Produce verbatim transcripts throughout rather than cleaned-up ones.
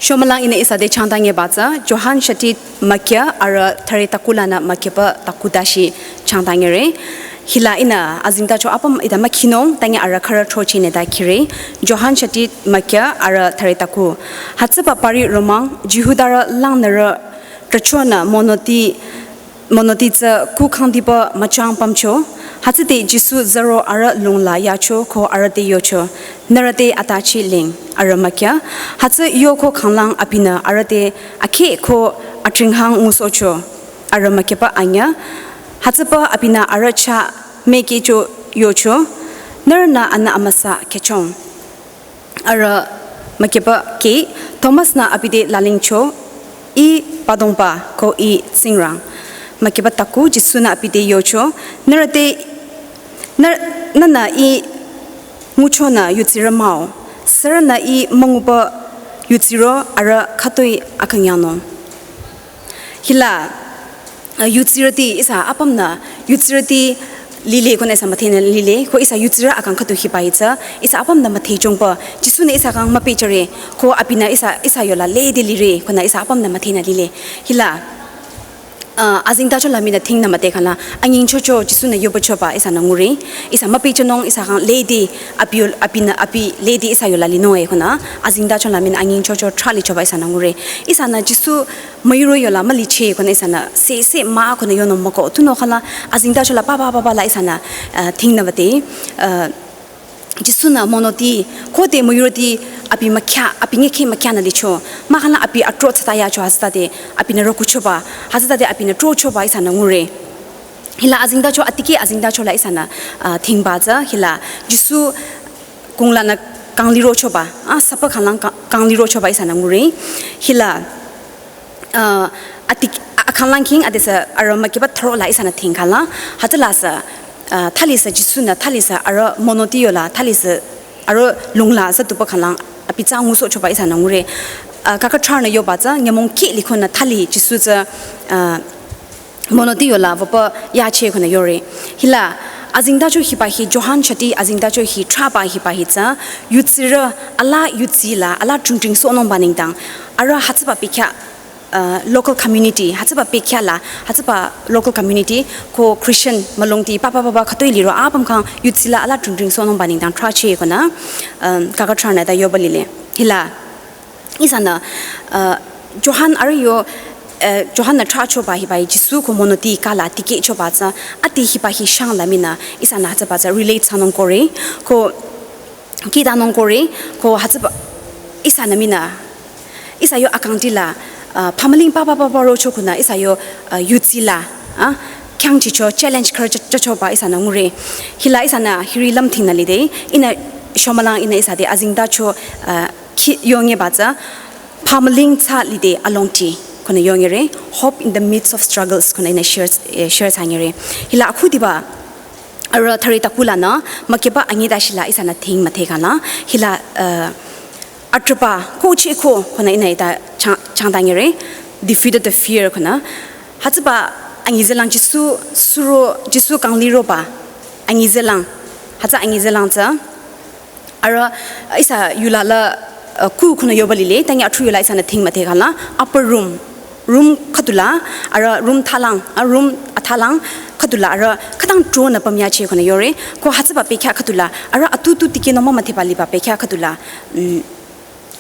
Shomülang ihnü ihsa te changtanyeba tsü, Johan shati mükya arüh thüre taku lanü mükyaba taku tashi changtanyere. Hila ihnü azingtacho apüm ita mükhinung, tanyi arüh khürü throchehnü ta khire. Johan shati mükya arüh thüre taku. Hütsüba pari romang, Jihudarü langnürü trüchonü monoti monoti tsü kuh khangdiba müchang pümcho, hütsüde Jisu zaro arüh lungla yacho ko arüh te yocho, nührü te atachi ling, arüh mükya, hütsü yoko khanglang abinü arüh te akheh ko atringhang ngusohcho, arüh mükyaba anyüh, hütsüba abinü arüh chah mekehcho yocho, nührünü anü amüsa khyüchong. Arüh mükyaba ke, Thomas-nü abi te lalingcho, Ih padongba ko Ih Tsingrang. Mükyaba taku Jisu-nü abi te yocho, nührü te, nü, nühnü Ih nguchonü yutsirü mah-o, sürünü Ih münguba yutsiro arüh khütoi akünyangnung. Hila, uh, yutsirüti ihsa apümnü, yutsirüti lile konü ihsa müdhenü lile, ko ihsa yutsirü akang khüdu hiba hi tsü, ihsa apümnü müdhechongba, Jisu-nü ihsa khyang müpehjüre, ko abinü ihsa, ihsa yola lede lire, konü ihsa apümnü müdhenü lile. Hila, uh, azingtacho la minü dhingnü müdhe khana, anyingchocho Jisu-nü yobachoba ihsanü ngure, ihsa müpehjünung ihsa khyang lede, abi yol-, abinü, abi lede ihsa yola linung-e konü, azingtacho la minü anyingchocho trah lichoba ihsanü ngure. Ihsanü Jisu müyurü yola müliche konü ihsanü se, se mah konü yonung mükoh. Tunüo khala azingtacho la papa papa la ihsanü, uh, dhingnü bate, uh, Jisu-nü monoti khode müyurüti abi mükya, abi ngekhe mükyanü licho. Mahkhang abi atro thsata yacho hütsütade abinü rokuchoba, hütsütade abinü trochoba ihsanü ngure. Hila azingtacho atikeh azingtacho la ihsanü, uh, dhingba tsü, hila Jisu kunglanü kanglirochoba, ah, sapa khanglang ka-, kanglirochoba ihsanü ngure. Hila, ah, atik, a-, akhanglang king, adesü arüh mükiba throla ihsanü thingkhala. Hütsüla sü, ah, thali sü Jisu-nü, thali sü arüh monoti yola, thali sü arüh lungla sü tuba khanglang, abi tsü ngusohchoba ihsanü ngure. Ah, kaka thrarnü yoba tsü, nyümong ki likhonü thali Jisu tsü, ah, monoti yola wüpü yache konü yore. Hila, azengtacho hiba hi Johan chati azengtacho hi thraba hiba hi tsü, yutsirü, ala yutsila, ala tringtring sohnungba nengdang. Arüh hütsüba bekhyah, uh, local community, hütsüba bekhyah la, hütsüba local community, ko Christian mülungti, papa papa khütoi liro, apüm kang yutsila, ala tringtring sohnungba nengdang, thrache konü, um, kaka thrarnü ta yoba lile. Hila, ihsanü, uh, Johan arüh yo, uh, Johan-nü thrachoba hiba hi Jisu ko monoti kala tikehchoba tsü, ati hiba hi shangla minü, ihsanü hütsüba tsü relate thsanung kore, ko kitanung kore, ko hütsüba, ihsanü minü, ihsa yo akangtila, uh, phamüling papa papa rocho konü, ihsa yo, uh, yutsila, ah, khyangchicho challenge khürü cha-, chachoba ihsanü ngure. Hila ihsanü hiri lümthingnü lide, ihnü shomülang ihnü ihsa te azengtacho, uh, ki yonge ba tsü, phamüling tsü lide alongti, konü yongere, hope in the midst of struggles, konü ihnü share, eh, share thsangere. Hila akhudiba, arüh thari takulanü, mükiba anyi dashila ihsanü thing müthe khangla, hila, eh, atrüba, ko che ko, konü ihnü ita chang, changdangere, defeated the fear konü. Hütsüba anyi zelang Jisu, suro, Jisu kangliroba, anyi zelang, hütsü anyi zelang tsü, arüh, ihsa yula la, uh, ku konü yoba lile, tangi athrü yola ihsanü thing müthe khangla, upper room, room khüdula, arüh room thalang, ah, room athalang khüdula, arüh khütang tronü pümyache konü yore, ko hütsüba bekhyah khüdula, arüh atutu tikehnung mümütheba liba bekhyah khüdula, mm,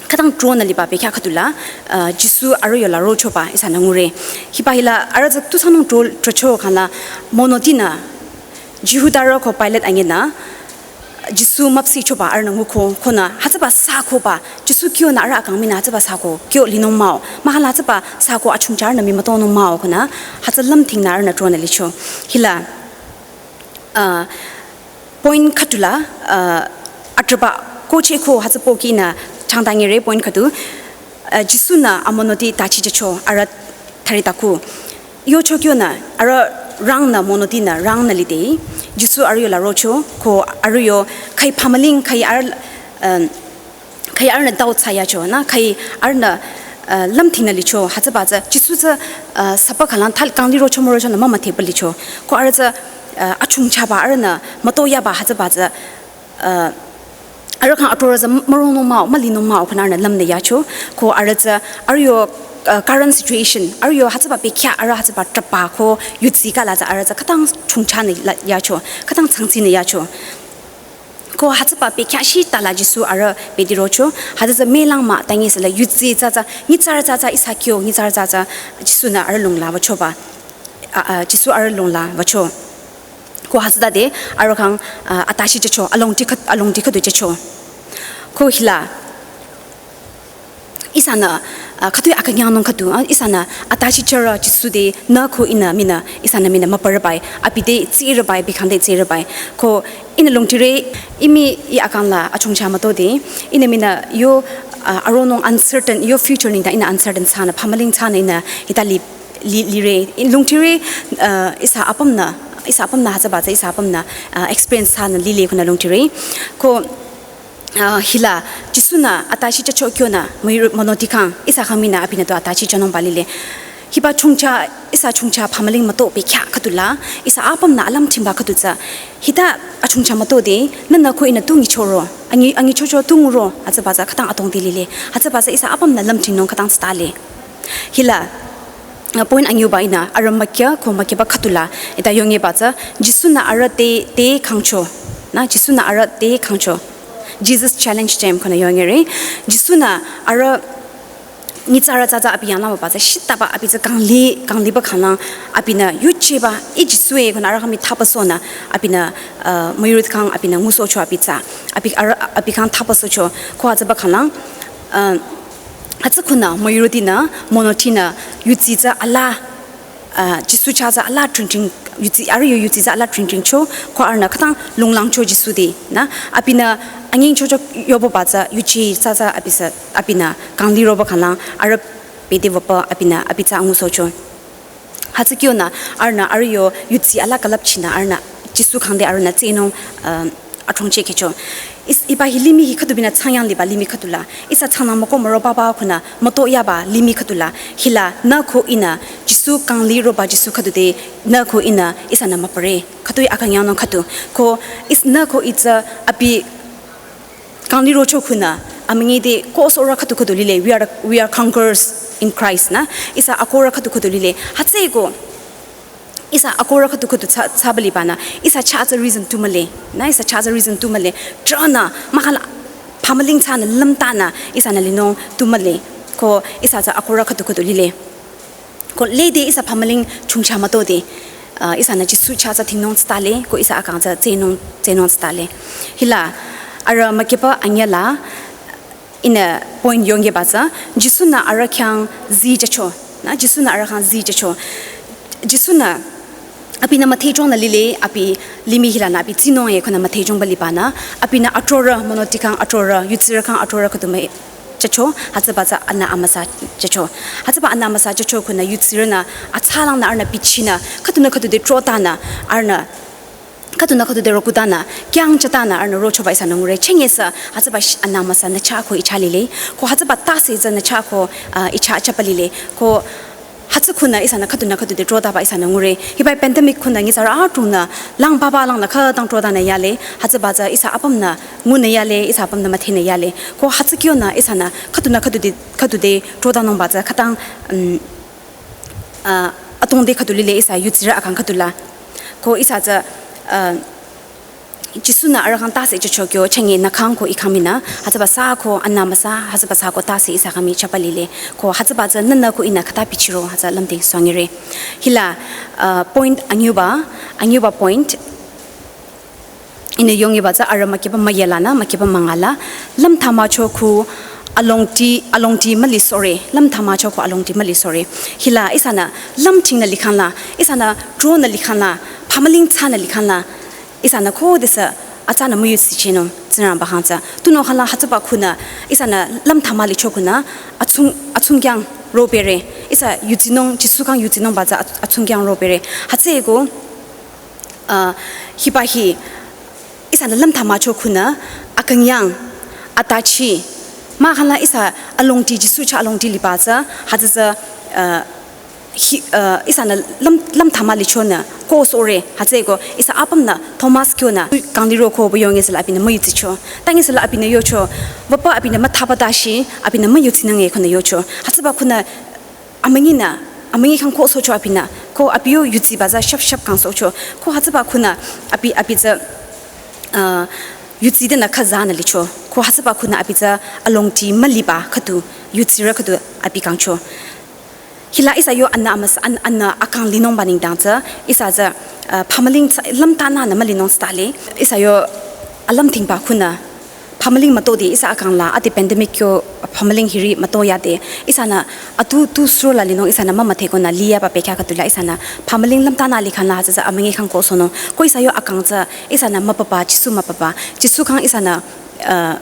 khütang tronü liba bekhyah khüdula, uh, Jisu arüh yola rochoba ihsanü ngure. Hiba hila arüh tsü tusünung tro, trocho khangla, monotinü, Jihudarü ko Pilate anyinü, Jisu müpsehchoba arühnü nguko, konü hütsüba sü koba, Jisu kyonü arüh akang minü hütsüba sü ko, kyo linung mah-o, mahkhang la hütsüba sü ko achungcha arühnü mii mütonung mah-o konü, hütsü lümthingnü arühnü tronü licho. Hila, uh, point khüdula, uh, atrüba ko che ko hütsü pohkinü changdangere point khüdu, uh, Jisu-nü amonoti tachichacho arüh thari taku. Yocho kyonü, arüh rangnü monotinü rangnü lide, Jisu arüh yola rocho, ko arüh yo khai phamüling khai arüh, um, khai arühnü doubt thsa yacho, nü, khai arühnü, uh, lümthingnü licho, hütsüba tsü, Jisu tsü, uh, sapa khanglang thali kanglirocho mürochonü mümütheba licho, ko arüh tsü, uh, achungchaba arühnü mütoyaba hütsüba tsü, uh, arüh khyang atrorü tsü müronung mah-o, mülinung mah-o konü arühnü lümnü yacho, ko arüh tsü, arüh yo, uh, current situation, arüh yo hütsüba bekhyah, arüh hütsüba trüba ko yutsi kala tsü arüh tsü khütang chungchanü la, yacho, khütang changchinü yacho. Ko hütsüba bekhyah shitala Jisu arüh bedirocho, hütsü tsü melang mah, tangi süla yutsi tsü tsü, nyitsarü tsü tsü ihsa kyo, nyitsarü tsü tsü, Jisu-nü arüh lungla wüchoba, a, a, Jisu arüh lungla wücho. Ko hütsütade, arüh khyang, a, atashi chacho, alongti khüd, alongti khüdu chacho. Ko hila, ihsanü, a, khütoi akünyangnung khüdu, a, ihsanü, atashi chara Jisu te, nü ko ihnü minü, ihsanü minü müpürübai, abi te tsirübai, abi khyang te tsirübai. Ko ihnü longtire, imi i akang la achungcha mütode, ihnü minü yo, a, aronung uncertain, yo future nengdang ihnü uncertain thsanü, phamüling thsanü ihnü, hita li, li, lire, in longtire, a, ihsa apümnü, ihsa apümnü hütsüba tsü, ihsa apümnü, a, experience thsanü lile konü longtire. Ko, a, hila, Jisu-nü atashi chacho kyonü, müiru monoti khyang, ihsa khyang minü abinü tu atashi chanungba lile. Hiba chungcha, ihsa chungcha phamüling müto bekhyah khüdula, ihsa apümnü alümthingba khüdu tsü, hita achungcha mütode, nü nü ko ihnü tu nyichoro, anyi, anyichocho tu nguro, hütsüba tsü khütang atongdi lile, hütsüba tsü ihsa apümnü lümthingnung khütang tsütale. Hila, a, point anyüba ihnü, arüh mükya ko mükyaba khüdula, ita yongeba tsü, Jisu-nü arüh te, te khangcho. Nü, Jisu-nü arüh te khangcho. Jesus challenge them konü yongere. Jisu-nü arüh nyitsarü tsü tsü abi yanglang ba tsü, shitaba abi tsü kangli, kangliba khanglang, abinü yucheba, i Jisu-e konü arüh khyang mii thapasonü, abinü, a, müiruti khyang, abinü ngusohcho abi tsü, abi, arüh, abi khyang thapasohcho, ko hütsüba khanglang, a, hütsü konü, müirutinü, monotinü, yutsi tsü ala, a, Jisu chah tsü ala tringtring, yutsi, arüh yo yutsi tsü ala tringtringcho, ko arühnü khütang lunglangcho Jisu te, nü, abinü, Anying chocho yobo ba tsü yuchi tsü tsü abisü abinü kangli robo khalang arüh bede wüpü abinü abi tsü angusohcho. Hütsü kyonü arühnü arüh yo yutsi alaa külüpchinü arühnü Jisu khangde arühnü tsehnung, um, athrongcheh kehcho. Is, hiba hi limih hi khüdu binü changyang liba limih khüdula. Ihsa changnang müko müro papa khunü müto yaba limih khüdula. Hila nü ko ihnü Jisu kangli roba Jisu khüdu de nü ko ihnü ihsanü müpüre. Khütoi akang yangnung khüdu. Ko is nü ko ih tsü abi kangli rocho khunü, amünyi de ko sorü khüdu khüdu lile, we are, we are conquerors in Christ, na? Ihsa akohrü khüdu khüdu lile. Hütsüeko, ihsa akohrü khüdu khüdu tsü, tsüba libanü, ihsa chah tsü reason tu mühle, na? Ihsa chah tsü reason tu mühle. Trahnü, mahkhang la, phamüling thsanü, lümtanü, ihsanü linung tu mühle. Ko ihsa tsü akohrü khüdu khüdu lile. Ko lede ihsa phamüling chungcha mütode, uh, ihsanü Jisu chah tsü dhingnung tsütale, ko ihsa akang tsü tsehnung, tsehnung tsütale. Hila, arüh mükyüpü anyüla, ihnü point yongyeba tsü, Jisunü arüh khyang zii jücho, na, Jisunü arüh khyang zii jücho. Jisunü, abinü müthehchongnü lile, abi limih hilanü abi tsinung e khunü müthehchongba libanü, abinü atrorü, monoti khyang atrorü, yutsirü khyang atrorü khüdu mü jücho, hütsüba tsü anü amüsa jücho. Hütsüba anü amüsa jücho khunü yutsirünü, atsalangnü arühnü bichinü, khüdunü khüdu de trotanü, arühnü, khüdunü khüdu de rokutanü, kyangjütanü, arühnü rochoba ihsanü ngure. Chünye sü, hütsüba sh-, anü amüsa nü chah ko ih chah lile. Ko hütsüba tase tsü nü chah ko, uh, ih chah chapa lile. Ko hütsü khunü ihsanü khüdunü khüdu de trotaba ihsanü ngure. Hiba pandemic khunü nyitsarü atunü lang papa langnü khütang trotanü yale. Hütsüba tsü ihsa apümnü ngunü yale, ihsa apümnü müthehnü yale. Ko hütsü kyonü ihsanü khüdunü khüdu de, khüdu de trotanungba tsü khütang, um, uh, atongde khüdu lile ihsa yutsirü akang khüdula. Ko ihsa tsü, uh, Jisunü arüh khyang tase jücho kyo chünye nü khyang ko ih khyang mii nü, hütsüba sü ko anü amüsa, hütsüba sü ko tase ihsa khyang mii chapa lile. Ko hütsüba tsü nünü ko ihnü khüta bichiro, hütsü lümdhing songire. Hila, uh, point anyüba, anyüba point, ihnü yongyeba tsü arüh mükyüpü müyülanü, mükyüpü müngala, lümthamacho khu alongti, alongti müli sore, lümthamacho khu alongti müli sore. Hila, ihsanü lümdhingnü likhangla, ihsanü tronü likhangla, phamüling thsanü likhangla, ihsanü khodesü atsanü müyutsichinung, Tsingrangba khyang tsü. Tunüo khala hütsüba khunü, ihsanü lümthama licho khunü, atsung, atsungkyang ropere. Ihsa yutsinung, Jisu khyang yutsinungba tsü at-, atsungkyang ropere. Hütsüeko, uh, hiba hi, ihsanü lümthamacho khunü, aküngyang, atachi, mahkhang la ihsa alongti Jisu chah alongti liba tsü, hütsü tsü, uh, hi, uh, ihsanü lüm, lümthama lichonü, ko sore, hütsüeko, ihsa apümnü, Thomas kyonü, kangli roko bu yonge sela abinü müyutsicho. Tange sela abinü yocho, wüpü abinü müthaba dashi, abinü müyutsinange khunü yocho. Hütsüba khunü, amünyinü, amünyi khyang ko sohcho abinü, ko abi yo yutsiba tsü shap shap kang sohcho. Ko hütsüba khunü, abi, abi tsü, uh, yutsi denü khüzanü licho. Ko hütsüba khunü abi tsü alongti müliba khüdu, yutsirü khüdu abi kangcho. Hila ihsa yo anü amüsa, an-, anü akang linungba nengdang tsü, ihsa tsü, uh, phamüling tsü, lümtanünü mülinung tsütale. Ihsa yo alümdhingba khunü, phamüling mütode ihsa akang la, ade pandemic kyo phamüling hiri müto yade. Ihsanü atu tu suro la linung ihsanü mümüdhe konü liyaba bekhyah khüdula ihsanü phamüling lümtanü likhangla hütsü tsü amünyi khyang ko sohnung. Ko ihsa yo akang tsü ihsanü müpaba, Jisu müpaba. Jisu khyang ihsanü, uh,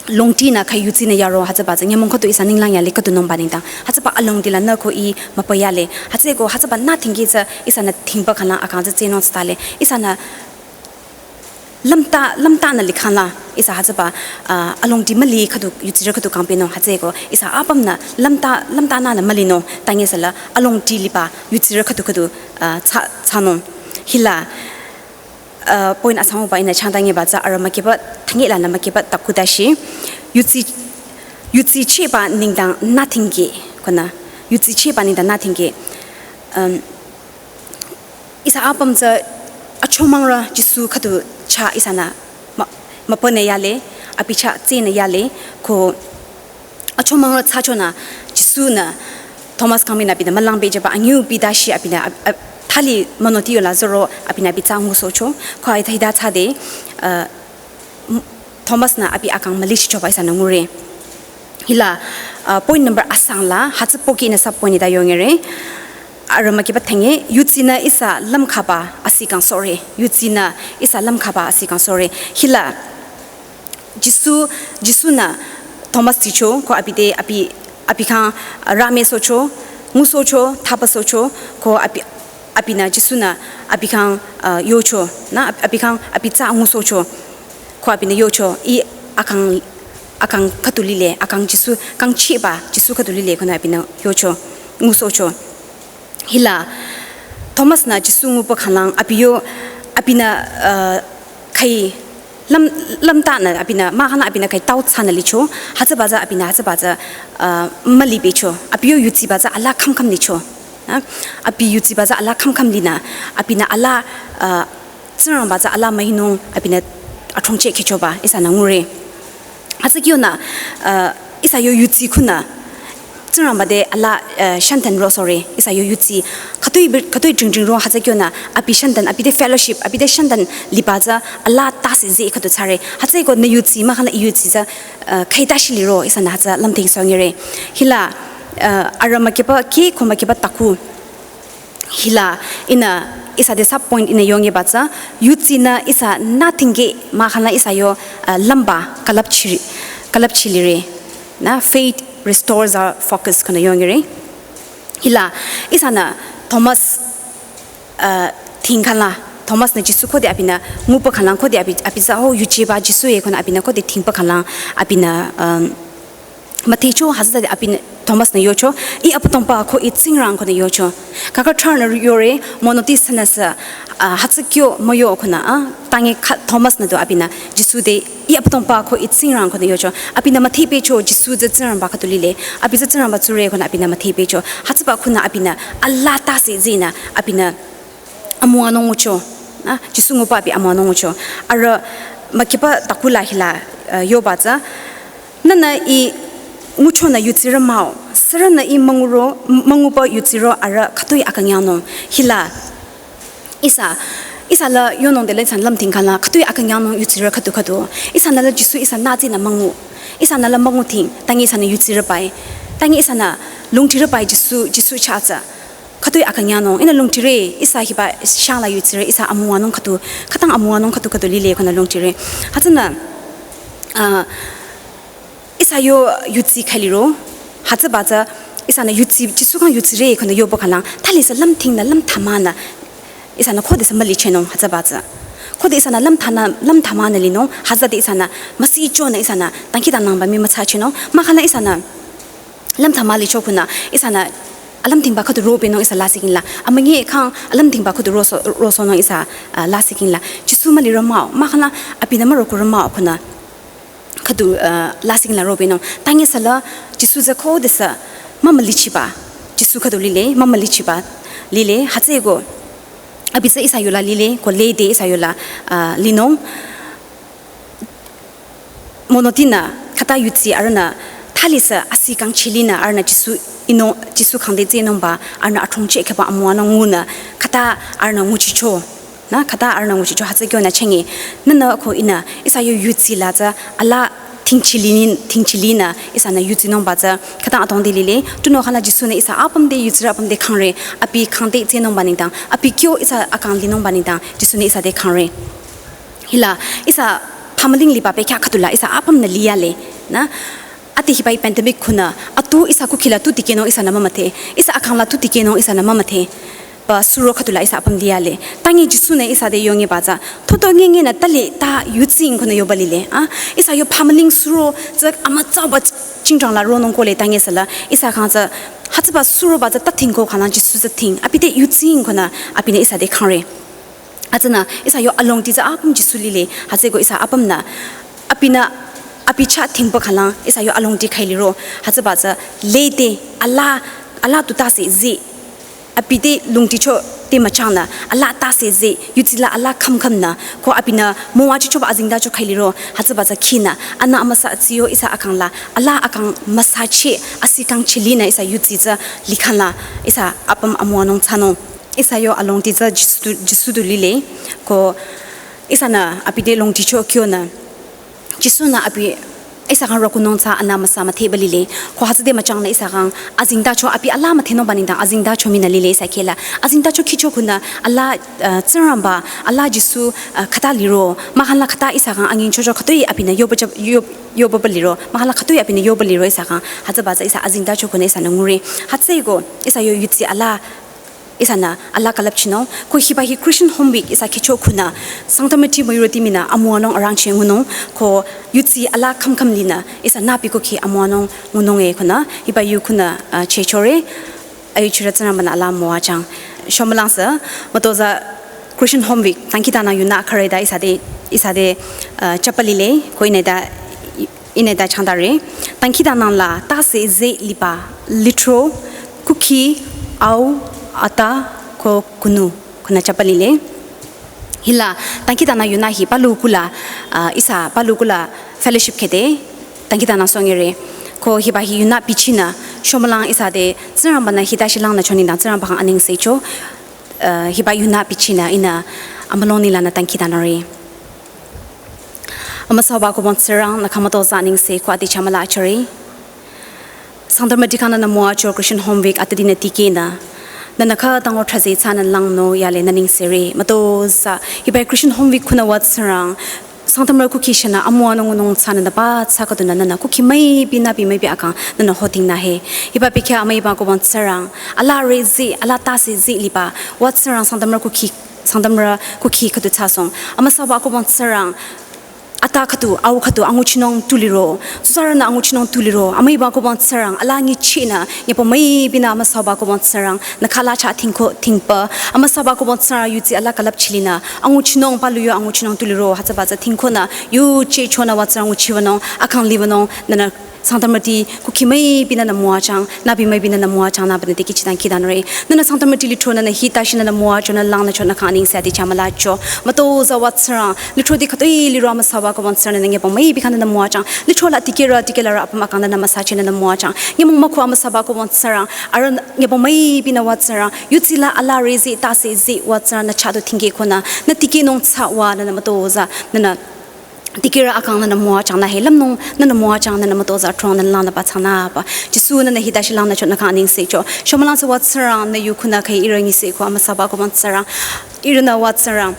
longtinü kha yutsinü yaro hütsüba tsü nyümong khüdu ihsa ninglang yale khüdunungba nengdang. Hütsüba alongti lanü ko ih müpa yale. Hütsüeko hütsüba nü dhingki tsü ihsanü dhingba khala akang tsü tsehnung tsütale. Ihsanü lümta, lümtanü likhangla, ihsa hütsüba, uh, alongti müli khüdu, yutsirü khüdu kangpehnung hütsüeko, ihsa apümnü lümta, lümtanünü mülinung, tange sela alongti liba, yutsirü khüdu khüdu, uh, thsa, thsanung. Hila, uh, point asangba ihnü changdangeba tsü arüh mükyüpü, tange lanü mükyüpü taku dashi, yutsi, yutsichehba nengdang nü dhingki, khunü, yutsichehba nengdang nü dhingki, um, ihsa apüm tsü achomangrü Jisu khüdu chah ihsanü mü-, müpanü yale, abi chah tsehnü yale, ko achomangrü thsachonü Jisunü Thomas kangminü abinü mülang bejüba anyüh bidashi abinü ab-, ab-, thali münoti yola zoro abinü abi tsü ngusohcho, ko ithai da thsade, uh, M-, Thomas-nü abi akang mülichichoba ihsanü ngure. Hila, uh, point number asang la, hütsü pohki ihnü sub point ida yongere. Arüh mükyüpü thenge, yutsinü ihsa lümkhaba asi kang sore. Yutsinü ihsa lümkhaba asi kang sore. Hila, Jisu, Jisu-nü Thomas ticho, ko abi te, abi, abi khyang, uh, rame socho, ngusocho, thapa socho, ko abi, abinü Jisu-nü abi khyang, uh, yocho, na, ab-, abi khyang, abi tsü ngusocho, ko abinü yocho, ih akang, akang khüdu lile, akang Jisu, kangchiba Jisu khüdu lile, konü abinü yocho, ngusocho. Hila, Thomas-nü Jisu nguba khanglang abi yo, abinü, uh, khai lüm, lümtanü abinü, mahkhang abinü khai tau thsanü licho, hütsüba tsü abinü, hütsüba tsü, uh, mülibecho. Abi yo yuchiba tsü alaa khümkhüm licho. Na, abi yuchiba tsü alaa khümkhüm linü, abinü alaa, uh, Tsingrangba tsü alaa müinung abinü athongcheh khehchoba ihsanü ngure. Hütsü kyonü, uh, ihsa yo yuchi khunü Tsingrangba te alaa, uh, shantan ro sore. Ihsa yo yuchi khütoi bir, khütoi jing jing ro hütsü kyonü abi shantan, abi te fellowship, abi te shantan liba tsü alaa tase zii khüdu thsare. Hütsüeko nü yuchi, mahkhang ih yuchi tsü, uh, khaita shili ro ihsanü hütsü lümting songire. Hila, uh, arüh mükiba ki ko mükiba taku. Hila, ihnü ihsa te sub point ihnü yongiba tsü, yuchinü ihsa nothing ke mahkhang ihsa yo, uh, lümba külüpchiri, külüpchilire. Na, faith restores our focus konü yongire. Hila, ihsanü Thomas, uh, thingkhangla, Thomas-nü Jisu khode abinü nguba khanglang khode abi, abi tsü, oh, yuchiba Jisu-e konü abinü khode thingba khanglang abinü, um, müthehcho, hütsüde abinü Thomas-nü yocho, ih Abüdongba ko ih Tsingrang konü yocho. Kaka tharnü yore, monoti sünüsü, ah, hütsü kyo müyo konü, ah, tangi kha Thomas-nü du abinü Jisu te, ih Abüdongba ko ih Tsingrang konü yocho. Abinü müthehpehcho Jisu tsü Tsingrangba khüdu lile. Abi tsü Tsingrangba tsurü konü abinü müthehpehcho. Hütsüba khunü abinü alaa tase zinü abinü amüwanung ngucho. Ah, Jisu nguba abi amüwanung ngucho. Arüh mükiba takula hila, uh, yoba tsü, nühnü ih nguchonü yuchire mah-o, sürünü ih münguro, m-, münguba yuchiro arüh khütoi akünyangnung. Hila, ihsa, ihsa la yonung dele ihsanü lümting khangla khütoi akünyangnung yuchire khüdu khüdu. Ihsanü la Jisu ihsa nütsinü müngu. Ihsanü la münguting, tangi ihsanü yuchire bai. Tangi ihsanü lungtire bai Jisu, Jisu chah tsü. Khütoi akünyangnung, ihnü lungtire, ihsa hiba shangla yuchire, ihsa amüwanung khüdu, khütang amüwanung khüdu khüdu lile konü lungtire. Hütsünü, ah, ihsa yo yuchi khailiro, hütsüba tsü, ihsanü yuchi, Jisu khyang yuchire konü yoba khanglang, thalisü lümtingnü, lümthamanü, ihsanü khodesü mülichenung, hütsüba tsü. Khode ihsanü lümthanü, lümthamanü linung, hütsüde ihsanü müsichonü ihsanü, dangkhidangnangba mii müthsachenung, mahkhang ihsanü, lümthama licho khunü, ihsanü alümtingba khüdu robenung ihsa lasih kingla. Amünyi khang alümtingba khüdu roso-, rosonung ihsa, ah, lasih kingla. Jisu mülire mah-o, mahkhang abinü müroko re mah-o khunü. Khüdu, ah, lasih kingla robenung. Tangi ihsa la Jisu tsü khodesü mümülichiba. Jisu khüdu lile, mümülichiba lile, hütsüeko. Abi tsü ihsa yola lile, ko lede ihsa yola, ah, linung. Monotinü, khüta yuchi arühnü, thalisü asi kangchilinü arühnü Jisu ino, Jisu khyang te tsinungba, arühnü athongcheh khehba amüwanung ngunü, khüta arühnü nguchicho. Na, khüta arühnü nguchicho hütsü kyonü chengi. Nühnü ko ihnü, ihsa yo yuchi la tsü, alaa thingchilinin, thingchilinü, ihsanü yuchinungba tsü, khüta adrong te lile, tunüo khangla Jisu-nü ihsa apüm te yuchire apüm te khangre, abi khyang te tsinungba nengdang, abi kyo ihsa akang linungba nengdang, Jisu-nü ihsa te khangre. Hila, ihsa phamüling liba bekhyah khüdula, ihsa apümnü liyale, na? Ade hiba-i pandemic khunü, atu ihsa kukhila tu dikehnung ihsanü mümüdhe, ihsa akangla tu dikehnung ihsanü mümüdhe. Ba suro khüdula ihsa apüm liyale. Tangi Jisu-nü ihsa te yongiba tsü, thoto ngengenü thali ta yuching konü yoba lile, ah? Ihsa yo phamüling suro tsü amütsaba chingjang la ronung kohle tangi ihsa la, ihsa khyang tsü, hütsüba suroba tsü ta thingko khanglang Jisu tsü thing, abi te yuching konü, abinü ihsa te khangre. Hütsünü, ihsa yo alongti tsü apüm Jisu lile, hütsüeko ihsa apümnü, abinü, abi chah thingba khanglang, ihsa yo alongti khailiro, hütsüba tsü, lede, alaa, alaa tu tase zii, abi te lungticho te müchangnü, alaa tase zii, yuchi la alaa khümkhümnü, ko abinü, müwachichoba azengtacho khailiro, hütsüba tsü khinü, anü amüsa atsiyo ihsa akangla, alaa akang müsacheh, asi kangchilinü ihsa yuchi tsü likhangla, ihsa apüm amüwanung thsanung. Ihsa yo alongti tsü Jisu du, Jisu du lile, ko ihsanü abi te longticho kyonü, Jisu-nü abi ihsa khyang rokunung tsü ana müsa müthehba lile. Ko hütsüde müchangnü ihsa khyang azengtacho abi alaa müthehnungba nengdang azengtacho mii nü lile ihsa khehla. Azengtacho khicho khunü alaa, uh, Tsingrangba, alaa Jisu, uh, khüta liro. Mahkhang la khüta ihsa khyang anyingchocho khütoi abinü yoba jab-, yob-, yobaba liro. Mahkhang la khütoi abinü yoba liro ihsa khyang. Hütsüba tsü ihsa azengtacho khunü ihsanü ngure. Hütsüeko ihsa yo yudsi alaa ihsanü alaa külüpchinung. Ko hiba hi Christian Home Week ihsa khicho khunü Sangtamrüti müyurüti mii nü amüwanung arangcheh ngunung. Ko yudsi alaa khümkhüm linü ihsanü abi kukhi amüwanung ngunung e khunü. Hiba yu khunü, uh, chehchore. Ayuchirü Tsingrangba-nü alaa müwajüng. Shomülangsü, mütozah Christian Home Week, dangkhidangnang yunü khürü ta ihsa te, ihsa te, uh, chapalile, ko ihnü ta, ihnü ta changdare. Dangkhidangnang la tase zeh liba, lithro, kukhi, au, ata, ko kunu, khunü chapalile. Hila, dangkhidangnang yunü hi palu kula, uh, ihsa palu kula fellowship khede, dangkhidangnang songire. Ko hiba hi yunü bichinü, shomülang ihsa te, Tsingrangba-nü hita shilang nü chonidang Tsingrangba khyang anengse cho, uh, hiba yunü bichinü ihnü amülung nenglanü dangkhidangnangre. Amüsaba kubong Tsingrang nü khyang mütozah anengse ko adi chamüla achore. Sangtamrüti khyang nünü müwajü Christian Home Week atüdinü tikehnü. Nünü khütang o thrüze tsünü langnü yale nü nengsere. Mütozah hiba Christian Home Week khunü wa Tsingrang. Sangtamrü kukhi shanü amüwanung ngunung tsünü nü ba tsü khüdunü nünü kukhi müipi nü abi müipi akang nünü hotingnü he. Hiba bekhyah amüiba kubong Tsingrang. Alaa re zeh, alaa tase zeh liba. Wa Tsingrang Sangtamrü kukhi, Sangtamrü kukhi khüdu thsasong. Amüsaba kubong Tsingrang. Ata khüdu, au khüdu, anguchinung tu liro. Tsuzarünü anguchinung tu liro. Amüiba kubong Tsingrang, alaa nyichehnü, nyübong müibinü amüsaba kubong Tsingrang, nü khala cha thingko, thingpa. Amüsaba kubong Tsingrang, yudsi alaa külüpchilinü, anguchinung palu yo anguchinung tu liro, hütsüba tsü thingkonü, yuje chonü wa Tsingrang nguchiwünung, akang liwünung, nünü Sangtamrüti kukhi müipi nünü müwajüng, nü abi müipi nünü müwajüng nü abinü dikehchidang khidanre. Nünü Sangtamrüti lithro nünü hita shi nünü müwajü nü langnü chonü khyang anengse adi chamüla cho. Mütozah wa Tsingrang, lithroti khütoi liro amüsaba kubong Tsingrang nünü nyübong müipi khyang nünü müwajüng. Lithro la tikehrü, tikehlarü apüm akang nünü müsacheh nünü müwajüng. Nyümong mükhu amüsaba kubong Tsingrang, arüh nyübong müibinü wa Tsingrang. Yudsi la alaa re zeh, tase zeh wa Tsingrang nü chah du thingkeh khunü. Nü tikehnung tsü wa nünü mütozah, nünü tikehrü akang nünü müwajüng nü he lümnung nünü müwajüng nünü mütozah trong nünü langnü ba tsünü ba. Jisu nünü hita shilang nü chonü khyang anengse cho. Shomülangsü wa Tsingrang nü yu khunü khüi ihrü nyise ko amüsaba kubong Tsingrang. Ihrünü wa Tsingrang.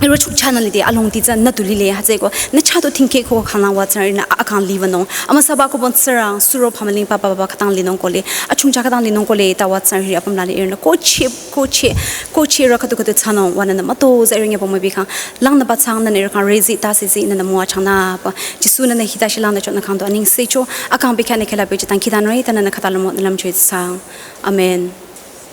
Ihrü chungcha nü lide alongdi tsü nü tu lile hütsüeko. Nü chah du thingkeh ko khanglang wa Tsingrang ihrünü akang liwünung. Amüsaba kubong Tsingrang suro phamüling papa papa khütang linung kohle. Achungcha khütang linung kohle ta wa Tsingrang hiri apüm la le ihrünü koche, koche, koche rü khüdu khüdu thsanung wa nünü mütozah ihrü nyübong müipi khyang. Langnü ba tsang nünü ihrü khyang re zeh tase zeh nünü müwajüng nü ba. Jisu nünü hita shilang nü chonü khyang du anengse cho. Akang bekhyah nü khehla pehjüdang khidanre ta nünü khüta lümmo nü lümcho tsang. Amen.